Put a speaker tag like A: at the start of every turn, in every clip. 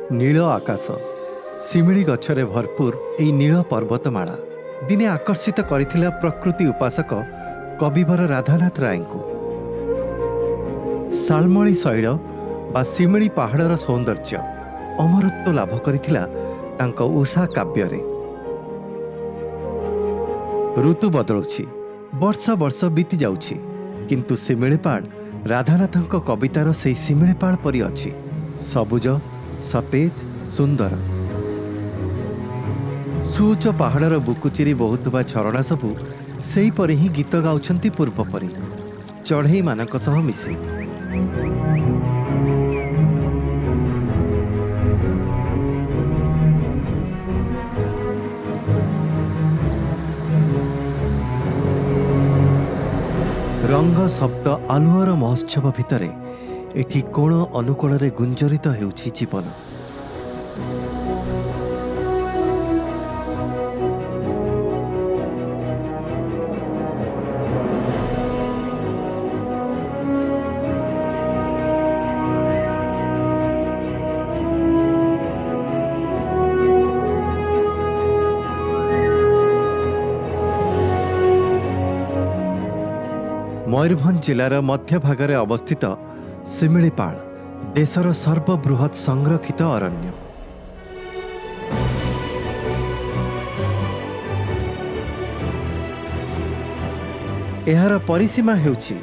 A: ନୀଳ ଆକାଶ, ଶିମିଳି ଗଛରେ ଭରପୁର ଏଇ ନୀଳ ପର୍ବତମାଳା ଦିନେ ଆକର୍ଷିତ କରିଥିଲା ପ୍ରକୃତି ଉପାସକ କବିବର ରାଧାନାଥ ରାୟଙ୍କୁ। ଶାଲ୍ମଳୀ ଶୈଳ ବା ଶିମିଳି ପାହାଡ଼ର ସୌନ୍ଦର୍ଯ୍ୟ ଅମରତ୍ୱ ଲାଭ କରିଥିଲା ତାଙ୍କ ଉଷା କାବ୍ୟରେ। ଋତୁ ବଦଳୁଛି, ବର୍ଷ ବର୍ଷ ବିତି ଯାଉଛି, କିନ୍ତୁ ଶିମିଳିପାଳ ରାଧାନାଥଙ୍କ କବିତାର ସେଇ ଶିମିଳିପାଳ ପରି ଅଛି, ସବୁଜ, ସତେଜ, ସୁନ୍ଦର। ସୁଉଚ୍ଚ ପାହାଡ଼ର ବୁକୁ ଚିରି ବହୁଥିବା ଝରଣା ସବୁ ସେହିପରି ହିଁ ଗୀତ ଗାଉଛନ୍ତି ପୂର୍ବ ପରି ଚଢ଼େଇମାନଙ୍କ ସହ ମିଶି। ରଙ୍ଗ, ଶବ୍ଦ, ଆଲୁଅର ମହୋତ୍ସବ ଭିତରେ ଏଠି କୋଣ ଅନୁକୋଣରେ ଗୁଞ୍ଜରିତ ହେଉଛି ଜୀବନ। ମୟୂରଭଞ୍ଜ ଜିଲ୍ଲାର ମଧ୍ୟଭାଗରେ ଅବସ୍ଥିତ ଶିମିଳିପାଳ ଦେଶର ସର୍ବବୃହତ୍ ସଂରକ୍ଷିତ ଅରଣ୍ୟ। ଏହାର ପରିସୀମା ହେଉଛି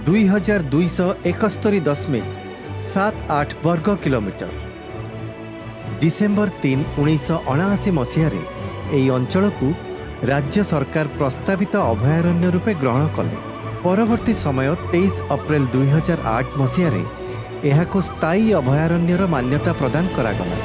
A: 2271.78 ବର୍ଗ କିଲୋମିଟର। ଡିସେମ୍ବର 3, 1979 ମସିହାରେ ଏହି ଅଞ୍ଚଳକୁ ରାଜ୍ୟ ସରକାର ପ୍ରସ୍ତାବିତ ଅଭୟାରଣ୍ୟ ରୂପେ ଗ୍ରହଣ କଲେ। ପରବର୍ତ୍ତୀ ସମୟ 23 ଅପ୍ରେଲ 2008 ମସିହାରେ ଏହାକୁ ସ୍ଥାୟୀ ଅଭୟାରଣ୍ୟର ମାନ୍ୟତା ପ୍ରଦାନ କରାଗଲା।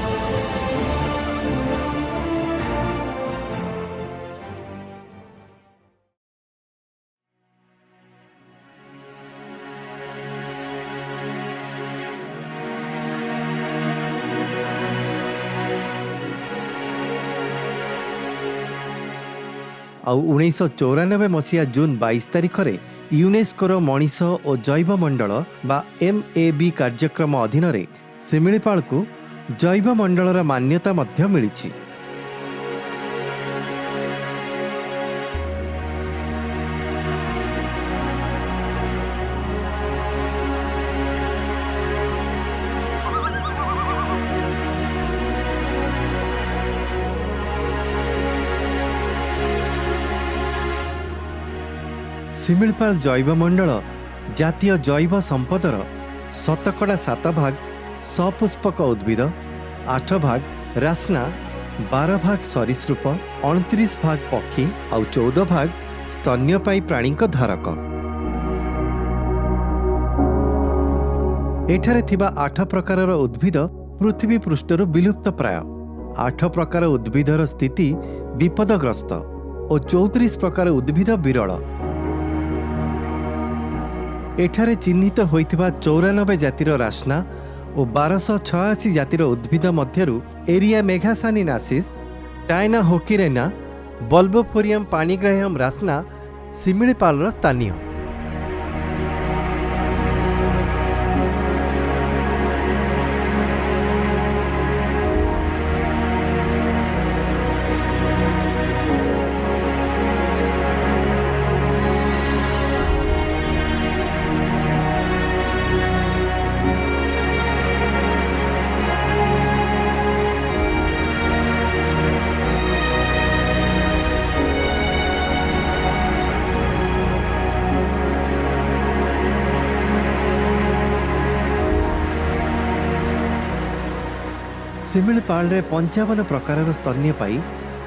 A: ଆଉ 1994 ମସିହା ଜୁନ୍ 22 ତାରିଖରେ ୟୁନେସ୍କୋର ମଣିଷ ଓ ଜୈବମଣ୍ଡଳ ବା ଏମ୍ଏବି କାର୍ଯ୍ୟକ୍ରମ ଅଧୀନରେ ଶିମିଳିପାଳକୁ ଜୈବମଣ୍ଡଳର ମାନ୍ୟତା ମଧ୍ୟ ମିଳିଛି। ଶିମିଳିପାଳ ଜୈବମଣ୍ଡଳ ଜାତୀୟ ଜୈବ ସମ୍ପଦର 7% ସପୁଷ୍ପକ ଉଦ୍ଭିଦ, 8 ଭାଗ ରାସ୍ନା, 12 ଭାଗ ସରୀସୃପ, 29 ଭାଗ ପକ୍ଷୀ ଆଉ 14 ଭାଗ ସ୍ତନ୍ୟପାୟୀ ପ୍ରାଣୀଙ୍କ ଧାରକ। ଏଠାରେ ଥିବା ଆଠ ପ୍ରକାରର ଉଦ୍ଭିଦ ପୃଥିବୀ ପୃଷ୍ଠରୁ ବିଲୁପ୍ତ ପ୍ରାୟ। ଆଠ ପ୍ରକାର ଉଦ୍ଭିଦର ସ୍ଥିତି ବିପଦଗ୍ରସ୍ତ ଓ 34 ପ୍ରକାର ଉଦ୍ଭିଦ ବିରଳ। ଏଠାରେ ଚିହ୍ନିତ ହୋଇଥିବା 94 ଜାତିର ରାସ୍ନା ଓ 1286 ଜାତିର ଉଦ୍ଭିଦ ମଧ୍ୟରୁ ଏରିଆ ମେଘାସାନିନାସିସ୍, ଟାଇନା ହୋକିରେନା, ବଲ୍ବୋଫୋରିୟମ୍ ପାଣିଗ୍ରାହ୍ୟମ୍ ରାସ୍ନା ଶିମିଳିପାଳର ସ୍ଥାନୀୟ। ଶିମିଳିପାଳରେ 55 ପ୍ରକାରର ସ୍ତନ୍ୟପାୟୀ,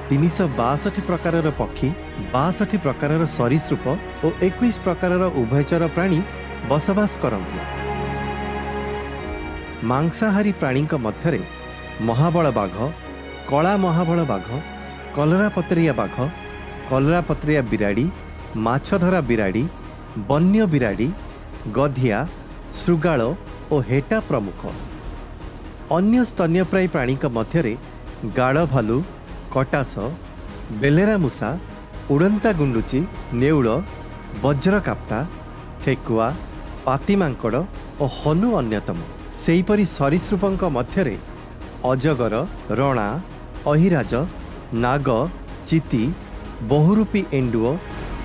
A: 362 ପ୍ରକାରର ପକ୍ଷୀ, 62 ପ୍ରକାରର ସରୀସୃପ ଓ 21 ପ୍ରକାରର ଉଭୟଚର ପ୍ରାଣୀ ବସବାସ କରନ୍ତି। ମାଂସାହାରୀ ପ୍ରାଣୀଙ୍କ ମଧ୍ୟରେ ମହାବଳ ବାଘ, କଳା ମହାବଳ ବାଘ, କଲରାପତରିଆ ବାଘ, କଲରାପତରିଆ ବିରାଡ଼ି, ମାଛଧରା ବିରାଡ଼ି, ବନ୍ୟ ବିରାଡ଼ି, ଗଧିଆ, ଶୃଗାଳ ଓ ହେଟା ପ୍ରମୁଖ। ଅନ୍ୟ ସ୍ତନ୍ୟପାୟୀ ପ୍ରାଣୀଙ୍କ ମଧ୍ୟରେ ଗାଡ଼ ଭାଲୁ, କଟାସ, ବେଲେରା ମୂଷା, ଉଡ଼ନ୍ତା ଗୁଣ୍ଡୁଚି, ନେଉଳ, ବଜ୍ରକାପ୍ତା, ଠେକୁଆ, ପାତିମାଙ୍କଡ଼ ଓ ହନୁ ଅନ୍ୟତମ। ସେହିପରି ସରୀସୃପଙ୍କ ମଧ୍ୟରେ ଅଜଗର, ରଣା, ଅହିରାଜ, ନାଗ, ଚିତି, ବହୁରୂପୀ ଏଣ୍ଡୁଅ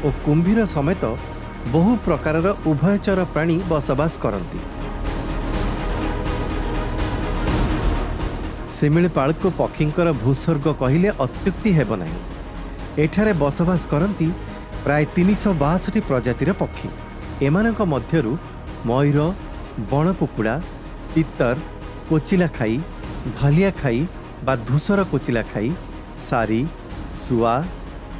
A: ଓ କୁମ୍ଭୀର ସମେତ ବହୁ ପ୍ରକାରର ଉଭୟଚର ପ୍ରାଣୀ ବସବାସ କରନ୍ତି। ଶିମିଳିପାଳକୁ ପକ୍ଷୀଙ୍କର ଭୂସ୍ୱର୍ଗ କହିଲେ ଅତ୍ୟୁକ୍ତି ହେବ ନାହିଁ। ଏଠାରେ ବସବାସ କରନ୍ତି ପ୍ରାୟ 362 ପ୍ରଜାତିର ପକ୍ଷୀ। ଏମାନଙ୍କ ମଧ୍ୟରୁ ମୟୂର, ବଣ କୁକୁଡ଼ା, ତିତର, କୋଚିଲା ଖାଇ, ଭାଲିଆ ଖାଇ ବା ଧୂସର କୋଚିଲା ଖାଇ, ସାରି, ଶୁଆ,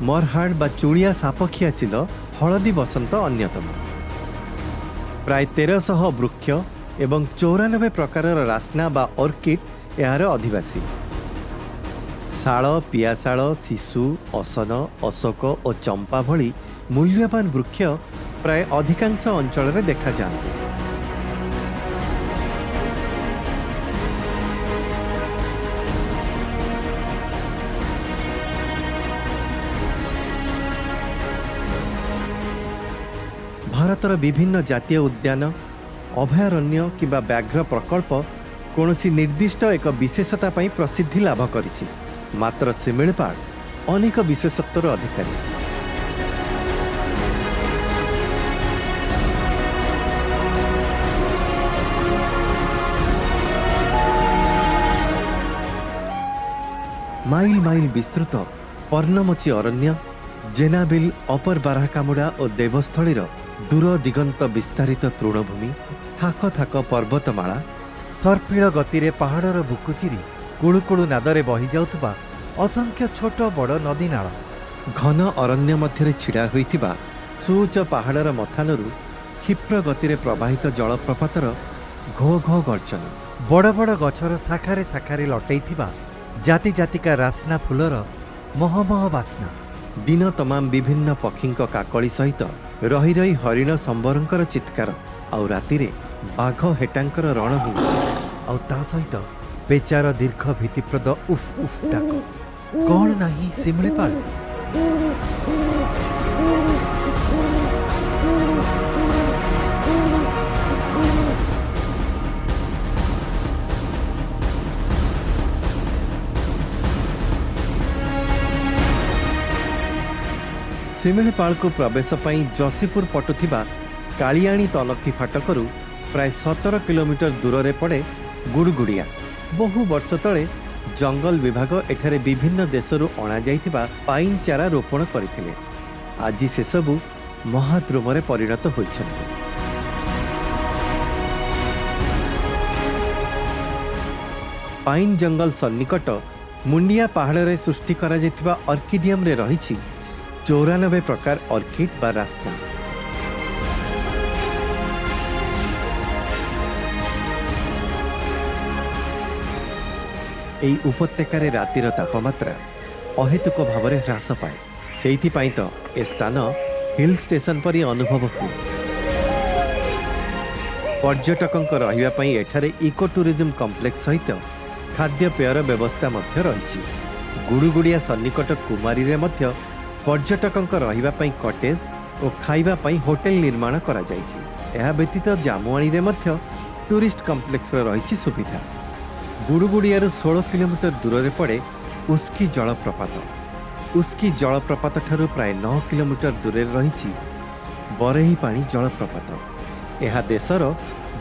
A: ମରହାଡ଼ ବା ଚୁଳିଆ ସାପଖିଆ ଚିଲ, ହଳଦୀ ବସନ୍ତ ଅନ୍ୟତମ। ପ୍ରାୟ 1300 ବୃକ୍ଷ ଏବଂ 94 ପ୍ରକାରର ରାସ୍ନା ବା ଅର୍କିଡ୍ ଏହାର ଅଧିବାସୀ। ଶାଳ, ପିଆଶାଳ, ଶିଶୁ, ଅସନ, ଅଶୋକ ଓ ଚମ୍ପା ଭଳି ମୂଲ୍ୟବାନ ବୃକ୍ଷ ପ୍ରାୟ ଅଧିକାଂଶ ଅଞ୍ଚଳରେ ଦେଖାଯାଆନ୍ତି। ଭାରତର ବିଭିନ୍ନ ଜାତୀୟ ଉଦ୍ୟାନ, ଅଭୟାରଣ୍ୟ କିମ୍ବା ବ୍ୟାଘ୍ର ପ୍ରକଳ୍ପ କୌଣସି ନିର୍ଦ୍ଦିଷ୍ଟ ଏକ ବିଶେଷତା ପାଇଁ ପ୍ରସିଦ୍ଧି ଲାଭ କରିଛି। ମାତ୍ର ଶିମିଳିପାଳ ଅନେକ ବିଶେଷତ୍ୱର ଅଧିକାରୀ। ମାଇଲ ମାଇଲ ବିସ୍ତୃତ ପର୍ଣ୍ଣମୋଚୀ ଅରଣ୍ୟ, ଜେନାବିଲ, ଅପର ବାରାକାମୁଡ଼ା ଓ ଦେବସ୍ଥଳୀର ଦୂର ଦିଗନ୍ତ ବିସ୍ତାରିତ ତୃଣଭୂମି, ଥାକ ଥାକ ପର୍ବତମାଳା, ସର୍ପିଳ ଗତିରେ ପାହାଡ଼ର ବୁକୁ ଚିରି କୁଳୁକୁଳୁ ନାଦରେ ବହିଯାଉଥିବା ଅସଂଖ୍ୟ ଛୋଟ ବଡ଼ ନଦୀନାଳ, ଘନ ଅରଣ୍ୟ ମଧ୍ୟରେ ଛିଡ଼ା ହୋଇଥିବା ସୁଉଚ୍ଚ ପାହାଡ଼ର ମଥାନରୁ କ୍ଷିପ୍ର ଗତିରେ ପ୍ରବାହିତ ଜଳପ୍ରପାତର ଘୋ ଘୋ ଗର୍ଜନ, ବଡ଼ ବଡ଼ ଗଛର ଶାଖାରେ ଶାଖାରେ ଲଟେଇଥିବା ଜାତି ଜାତିକା ରାସ୍ନା ଫୁଲର ମହମହ ବାସ୍ନା, ଦିନ ତମାମ ବିଭିନ୍ନ ପକ୍ଷୀଙ୍କ କାକଳି ସହିତ ରହି ରହି ହରିଣ ସମ୍ବରଙ୍କର ଚିତ୍କାର, ଆଉ ରାତିରେ ବାଘ ହେଟାଙ୍କର ରଣହୁଙ୍କାର, ଆଉ ତା ସହିତ ପେଚାର ଦୀର୍ଘ ଭୀତିପ୍ରଦ ଉଫ୍ ଉଫ୍ ଡାକ, କ'ଣ ନାହିଁ ଶିମିଳିପାଳ? ଶିମିଳିପାଳକୁ ପ୍ରବେଶ ପାଇଁ ଯଶୀପୁର ପଟୁ ଥିବା କାଳିଆଣୀ ତନଖି ଫାଟକରୁ ପ୍ରାୟ 17 କିଲୋମିଟର ଦୂରରେ ପଡ଼େ ଗୁଡ଼ୁଗୁଡ଼ିଆ। ବହୁ ବର୍ଷ ତଳେ ଜଙ୍ଗଲ ବିଭାଗ ଏଠାରେ ବିଭିନ୍ନ ଦେଶରୁ ଅଣାଯାଇଥିବା ପାଇନ୍ ଚାରା ରୋପଣ କରିଥିଲେ। ଆଜି ସେସବୁ ମହାଦ୍ରୁମରେ ପରିଣତ ହୋଇଛନ୍ତି। ପାଇନ୍ ଜଙ୍ଗଲ ସନ୍ନିକଟ ମୁଣ୍ଡିଆ ପାହାଡ଼ରେ ସୃଷ୍ଟି କରାଯାଇଥିବା ଅର୍କିଡିୟମରେ ରହିଛି 94 ପ୍ରକାର ଅର୍କିଡ୍ ବା ରାସ୍ନା। ଏହି ଉପତ୍ୟକାରେ ରାତିର ତାପମାତ୍ରା ଅହେତୁକ ଭାବରେ ହ୍ରାସ ପାଏ। ସେଇଥିପାଇଁ ତ ଏ ସ୍ଥାନ ହିଲ୍ ଷ୍ଟେସନ ପରି ଅନୁଭବ ହୁଏ। ପର୍ଯ୍ୟଟକଙ୍କ ରହିବା ପାଇଁ ଏଠାରେ ଇକୋ ଟୁରିଜିମ୍ କମ୍ପ୍ଲେକ୍ସ ସହିତ ଖାଦ୍ୟପେୟର ବ୍ୟବସ୍ଥା ମଧ୍ୟ ରହିଛି। ଗୁଡ଼ୁଗୁଡ଼ିଆ ସନ୍ନିକଟ କୁମାରୀରେ ମଧ୍ୟ ପର୍ଯ୍ୟଟକଙ୍କ ରହିବା ପାଇଁ କଟେଜ ଓ ଖାଇବା ପାଇଁ ହୋଟେଲ ନିର୍ମାଣ କରାଯାଇଛି। ଏହା ବ୍ୟତୀତ ଜାମୁଆଣିରେ ମଧ୍ୟ ଟୁରିଷ୍ଟ କମ୍ପ୍ଲେକ୍ସର ରହିଛି ସୁବିଧା। ଗୁଡ଼ୁଗୁଡ଼ିଆରୁ 16 କିଲୋମିଟର ଦୂରରେ ପଡ଼େ ଉସ୍କି ଜଳପ୍ରପାତ। ଉସ୍କି ଜଳପ୍ରପାତ ଠାରୁ ପ୍ରାୟ 9 କିଲୋମିଟର ଦୂରରେ ରହିଛି ବରେହିପାଣି ଜଳପ୍ରପାତ। ଏହା ଦେଶର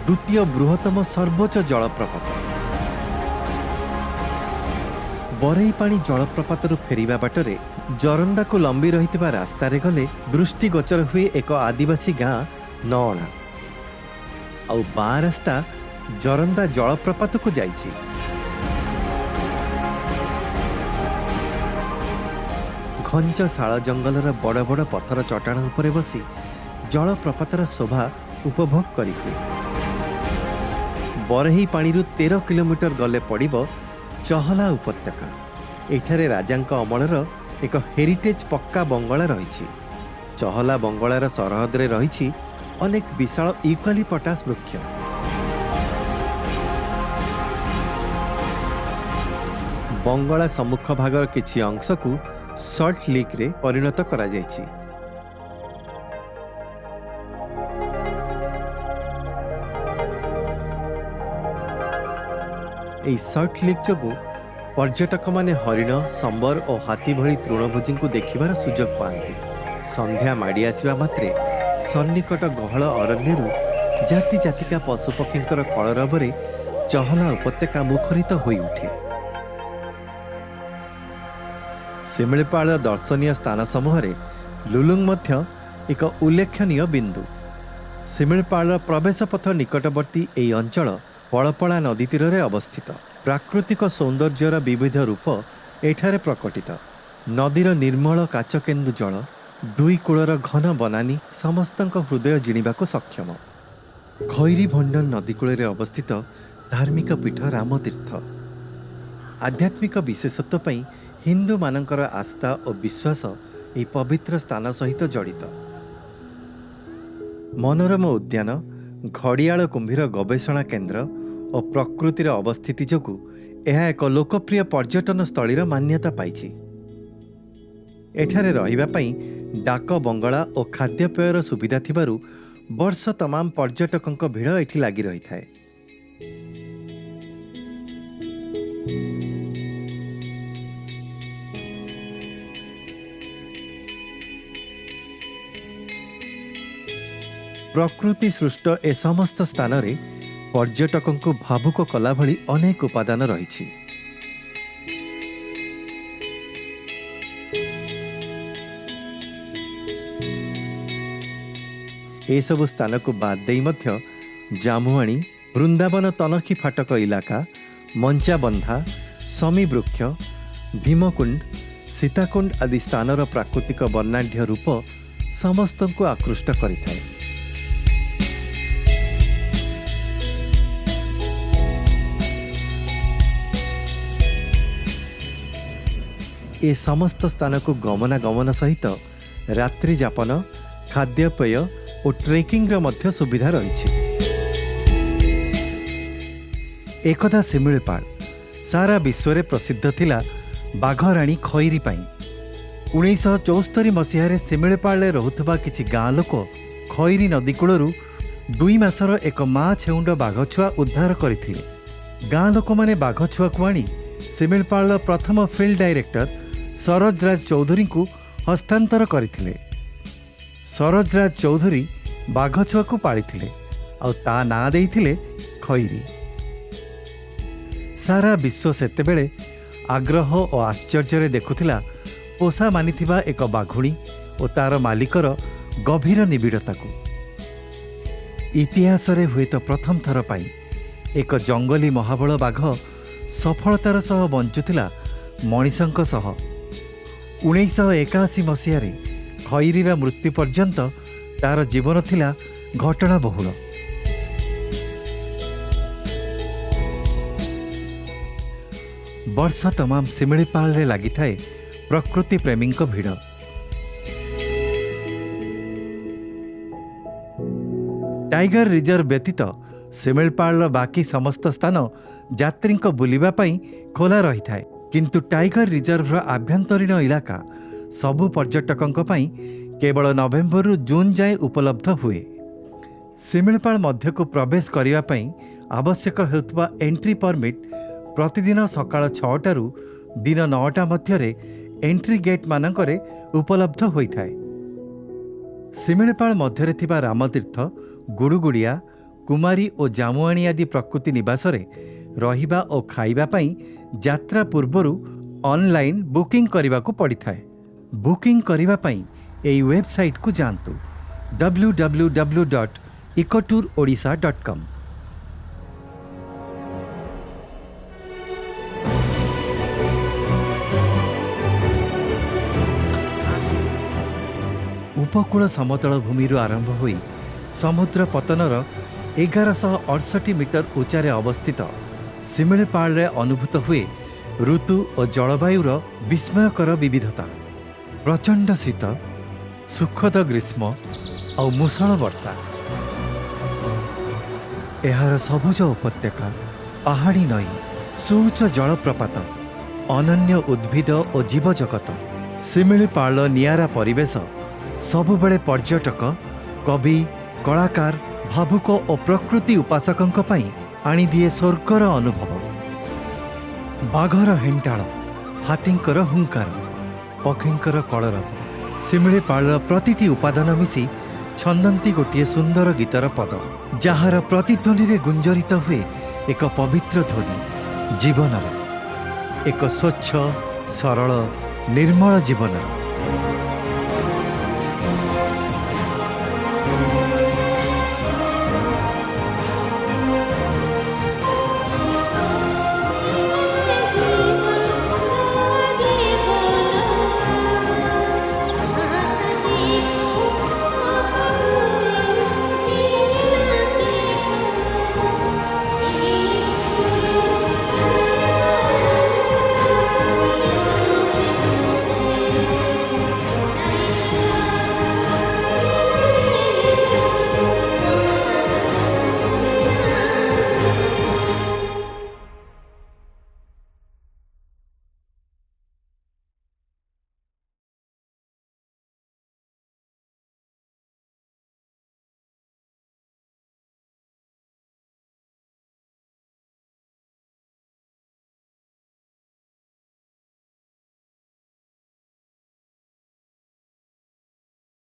A: ଦ୍ୱିତୀୟ ବୃହତ୍ତମ ସର୍ବୋଚ୍ଚ ଜଳପ୍ରପାତ। ବରେହିପାଣି ଜଳପ୍ରପାତରୁ ଫେରିବା ବାଟରେ ଜରନ୍ଦାକୁ ଲମ୍ବି ରହିଥିବା ରାସ୍ତାରେ ଗଲେ ଦୃଷ୍ଟିଗୋଚର ହୁଏ ଏକ ଆଦିବାସୀ ଗାଁ ନଅଣା, ଆଉ ବାଁ ରାସ୍ତା ଜରନ୍ଦା ଜଳପ୍ରପାତକୁ ଯାଇଛି। ଘଞ୍ଚ ଶାଳ ଜଙ୍ଗଲର ବଡ଼ ବଡ଼ ପଥର ଚଟାଣ ଉପରେ ବସି ଜଳପ୍ରପାତର ଶୋଭା ଉପଭୋଗ କରିହୁଏ। ବରେହି ପାଣିରୁ 13 କିଲୋମିଟର ଗଲେ ପଡ଼ିବ ଚହଲା ଉପତ୍ୟକା। ଏଠାରେ ରାଜାଙ୍କ ଅମଳର ଏକ ହେରିଟେଜ୍ ପକ୍କା ବଙ୍ଗଳା ରହିଛି। ଚହଲା ବଙ୍ଗଳାର ସରହଦରେ ରହିଛି ଅନେକ ବିଶାଳ ୟୁକାଲିପଟାସ ବୃକ୍ଷ। ବଙ୍ଗଳା ସମ୍ମୁଖ ଭାଗର କିଛି ଅଂଶକୁ ସଲ୍ଟ ଲିକ୍ରେ ପରିଣତ କରାଯାଇଛି। ଏହି ସଲ୍ଟ ଲିକ୍ ଯୋଗୁଁ ପର୍ଯ୍ୟଟକମାନେ ହରିଣ, ସମ୍ବର ଓ ହାତୀ ଭଳି ତୃଣଭୋଜୀଙ୍କୁ ଦେଖିବାର ସୁଯୋଗ ପାଆନ୍ତି। ସନ୍ଧ୍ୟା ମାଡ଼ି ଆସିବା ମାତ୍ରେ ସନ୍ନିକଟ ଗହଳ ଅରଣ୍ୟରୁ ଜାତି ଜାତିକା ପଶୁପକ୍ଷୀଙ୍କର କଳରବରେ ଚହଲା ଉପତ୍ୟକା ମୁଖରିତ ହୋଇଉଠେ। ଶିମିଳିପାଳ ଦର୍ଶନୀୟ ସ୍ଥାନ ସମୂହରେ ଲୁଲୁଙ୍ଗ ମଧ୍ୟ ଏକ ଉଲ୍ଲେଖନୀୟ ବିନ୍ଦୁ। ଶିମିଳିପାଳର ପ୍ରବେଶ ପଥ ନିକଟବର୍ତ୍ତୀ ଏହି ଅଞ୍ଚଳ ପଳପଳା ନଦୀ ତୀରରେ ଅବସ୍ଥିତ। ପ୍ରାକୃତିକ ସୌନ୍ଦର୍ଯ୍ୟର ବିବିଧ ରୂପ ଏଠାରେ ପ୍ରକଟିତ। ନଦୀର ନିର୍ମଳ କାଚକେନ୍ଦୁ ଜଳ, ଦୁଇ କୂଳର ଘନ ବନାନୀ ସମସ୍ତଙ୍କ ହୃଦୟ ଜିଣିବାକୁ ସକ୍ଷମ। ଖଇରୀ ଭଣ୍ଡନ ନଦୀ କୂଳରେ ଅବସ୍ଥିତ ଧାର୍ମିକ ପୀଠ ରାମତୀର୍ଥ ଆଧ୍ୟାତ୍ମିକ ବିଶେଷତ୍ୱ ପାଇଁ ହିନ୍ଦୁମାନଙ୍କର ଆସ୍ଥା ଓ ବିଶ୍ୱାସ ଏହି ପବିତ୍ର ସ୍ଥାନ ସହିତ ଜଡ଼ିତ। ମନୋରମ ଉଦ୍ୟାନ, ଘଡ଼ିଆଳ କୁମ୍ଭୀର ଗବେଷଣା କେନ୍ଦ୍ର ଓ ପ୍ରକୃତିର ଅବସ୍ଥିତି ଯୋଗୁଁ ଏହା ଏକ ଲୋକପ୍ରିୟ ପର୍ଯ୍ୟଟନ ସ୍ଥଳୀର ମାନ୍ୟତା ପାଇଛି। ଏଠାରେ ରହିବା ପାଇଁ ଡାକ ବଙ୍ଗଳା ଓ ଖାଦ୍ୟପେୟର ସୁବିଧା ଥିବାରୁ ବର୍ଷ ତମାମ ପର୍ଯ୍ୟଟକଙ୍କ ଭିଡ଼ ଏଠି ଲାଗି ରହିଥାଏ। ପ୍ରକୃତି ସୃଷ୍ଟ ଏ ସମସ୍ତ ସ୍ଥାନରେ ପର୍ଯ୍ୟଟକଙ୍କୁ ଭାବୁକ କଲା ଭଳି ଅନେକ ଉପାଦାନ ରହିଛି। ଏସବୁ ସ୍ଥାନକୁ ବାଦ ଦେଇ ମଧ୍ୟ ଜାମୁଆଣି, ବୃନ୍ଦାବନ ତନଖି ଫାଟକ ଇଲାକା, ମଞ୍ଚାବନ୍ଧା, ଶମୀ ବୃକ୍ଷ, ଭୀମକୁଣ୍ଡ, ସୀତାକୁଣ୍ଡ ଆଦି ସ୍ଥାନର ପ୍ରାକୃତିକ ବର୍ଣ୍ଣାଢ୍ୟ ରୂପ ସମସ୍ତଙ୍କୁ ଆକୃଷ୍ଟ କରିଥାଏ। ଏ ସମସ୍ତ ସ୍ଥାନକୁ ଗମନାଗମନ ସହିତ ରାତ୍ରି ଯାପନ, ଖାଦ୍ୟପେୟ ଓ ଟ୍ରେକିଂର ମଧ୍ୟ ସୁବିଧା ରହିଛି। ଏକଦା ଶିମିଳିପାଳ ସାରା ବିଶ୍ୱରେ ପ୍ରସିଦ୍ଧ ଥିଲା ବାଘରାଣୀ ଖଇରୀ ପାଇଁ। 1974 ମସିହାରେ ଶିମିଳିପାଳରେ ରହୁଥିବା କିଛି ଗାଁ ଲୋକ ଖଇରୀ ନଦୀ କୂଳରୁ 2 ମାସର ଏକ ମା ଛେଉଣ୍ଡ ବାଘ ଛୁଆ ଉଦ୍ଧାର କରିଥିଲେ। ଗାଁ ଲୋକମାନେ ବାଘ ଛୁଆକୁ ଆଣି ଶିମିଳିପାଳର ପ୍ରଥମ ଫିଲ୍ଡ ଡାଇରେକ୍ଟର ସରୋଜରାଜ ଚୌଧୁରୀଙ୍କୁ ହସ୍ତାନ୍ତର କରିଥିଲେ। ସରୋଜରାଜ ଚୌଧୁରୀ ବାଘ ଛୁଆକୁ ପାଳିଥିଲେ ଆଉ ତା ନାଁ ଦେଇଥିଲେ ଖଇରୀ। ସାରା ବିଶ୍ୱ ସେତେବେଳେ ଆଗ୍ରହ ଓ ଆଶ୍ଚର୍ଯ୍ୟରେ ଦେଖୁଥିଲା ପୋଷା ମାନିଥିବା ଏକ ବାଘୁଣୀ ଓ ତାର ମାଲିକର ଗଭୀର ନିବିଡ଼ତାକୁ। ଇତିହାସରେ ହୁଏତ ପ୍ରଥମ ଥର ପାଇଁ ଏକ ଜଙ୍ଗଲୀ ମହାବଳ ବାଘ ସଫଳତାର ସହ ବଞ୍ଚୁଥିଲା ମଣିଷଙ୍କ ସହ। 1981 ମସିହାରେ ଖଇରୀର ମୃତ୍ୟୁ ପର୍ଯ୍ୟନ୍ତ ତାର ଜୀବନ ଥିଲା ଘଟଣାବହୁଳ। ବର୍ଷ ତମାମ ଶିମିଳିପାଳରେ ଲାଗିଥାଏ ପ୍ରକୃତି ପ୍ରେମୀଙ୍କ ଭିଡ଼। ଟାଇଗର ରିଜର୍ଭ ବ୍ୟତୀତ ଶିମିଳିପାଳର ବାକି ସମସ୍ତ ସ୍ଥାନ ଯାତ୍ରୀଙ୍କ ବୁଲିବା ପାଇଁ ଖୋଲା ରହିଥାଏ। କିନ୍ତୁ ଟାଇଗର ରିଜର୍ଭର ଆଭ୍ୟନ୍ତରୀଣ ଇଲାକା ସବୁ ପର୍ଯ୍ୟଟକଙ୍କ ପାଇଁ କେବଳ ନଭେମ୍ବରରୁ ଜୁନ୍ ଯାଏଁ ଉପଲବ୍ଧ ହୁଏ। ଶିମିଳିପାଳ ମଧ୍ୟକୁ ପ୍ରବେଶ କରିବା ପାଇଁ ଆବଶ୍ୟକ ହେଉଥିବା ଏଣ୍ଟ୍ରି ପରମିଟ୍ ପ୍ରତିଦିନ ସକାଳ 6ଟାରୁ ଦିନ 9ଟା ମଧ୍ୟରେ ଏଣ୍ଟ୍ରି ଗେଟ୍ମାନଙ୍କରେ ଉପଲବ୍ଧ ହୋଇଥାଏ। ଶିମିଳିପାଳ ମଧ୍ୟରେ ଥିବା ରାମତୀର୍ଥ, ଗୁଡ଼ୁଗୁଡ଼ିଆ, କୁମାରୀ ଓ ଜାମୁଆଣି ଆଦି ପ୍ରକୃତି ନିବାସରେ ରହିବା ଓ ଖାଇବା ପାଇଁ ଯାତ୍ରା ପୂର୍ବରୁ ଅନଲାଇନ୍ ବୁକିଂ କରିବାକୁ ପଡ଼ିଥାଏ। ବୁକିଂ କରିବା ପାଇଁ ଏହି ୱେବସାଇଟ୍କୁ ଯାଆନ୍ତୁ: www.ecotour odisha.com। ଉପକୂଳ ସମତଳ ଭୂମିରୁ ଆରମ୍ଭ ହୋଇ ସମୁଦ୍ର ପତନର 1168 ମିଟର ଉଚ୍ଚାରେ ଅବସ୍ଥିତ ଶିମିଳିପାଳରେ ଅନୁଭୂତ ହୁଏ ଋତୁ ଓ ଜଳବାୟୁର ବିସ୍ମୟକର ବିବିଧତା। ପ୍ରଚଣ୍ଡ ଶୀତ, ସୁଖଦ ଗ୍ରୀଷ୍ମ ଆଉ ମୂଷଳ ବର୍ଷା। ଏହାର ସବୁଜ ଉପତ୍ୟକା, ପାହାଡ଼ି ନଈ, ସୁଉଚ୍ଚ ଜଳପ୍ରପାତ, ଅନନ୍ୟ ଉଦ୍ଭିଦ ଓ ଜୀବଜଗତ, ଶିମିଳିପାଳର ନିଆରା ପରିବେଶ ସବୁବେଳେ ପର୍ଯ୍ୟଟକ, କବି, କଳାକାର, ଭାବୁକ ଓ ପ୍ରକୃତି ଉପାସକଙ୍କ ପାଇଁ ଆଣିଦିଏ ସ୍ୱର୍ଗର ଅନୁଭବ। ବାଘର ହେଣ୍ଟାଳ, ହାତୀଙ୍କର ହୁଙ୍କାର, ପକ୍ଷୀଙ୍କର କଳରବ, ଶିମିଳିପାଳର ପ୍ରତିଟି ଉପାଦାନ ମିଶି ଛନ୍ଦନ୍ତି ଗୋଟିଏ ସୁନ୍ଦର ଗୀତର ପଦ, ଯାହାର ପ୍ରତିଧ୍ୱନିରେ ଗୁଞ୍ଜରିତ ହୁଏ ଏକ ପବିତ୍ର ଧ୍ୱନି ଜୀବନର, ଏକ ସ୍ୱଚ୍ଛ, ସରଳ, ନିର୍ମଳ ଜୀବନର।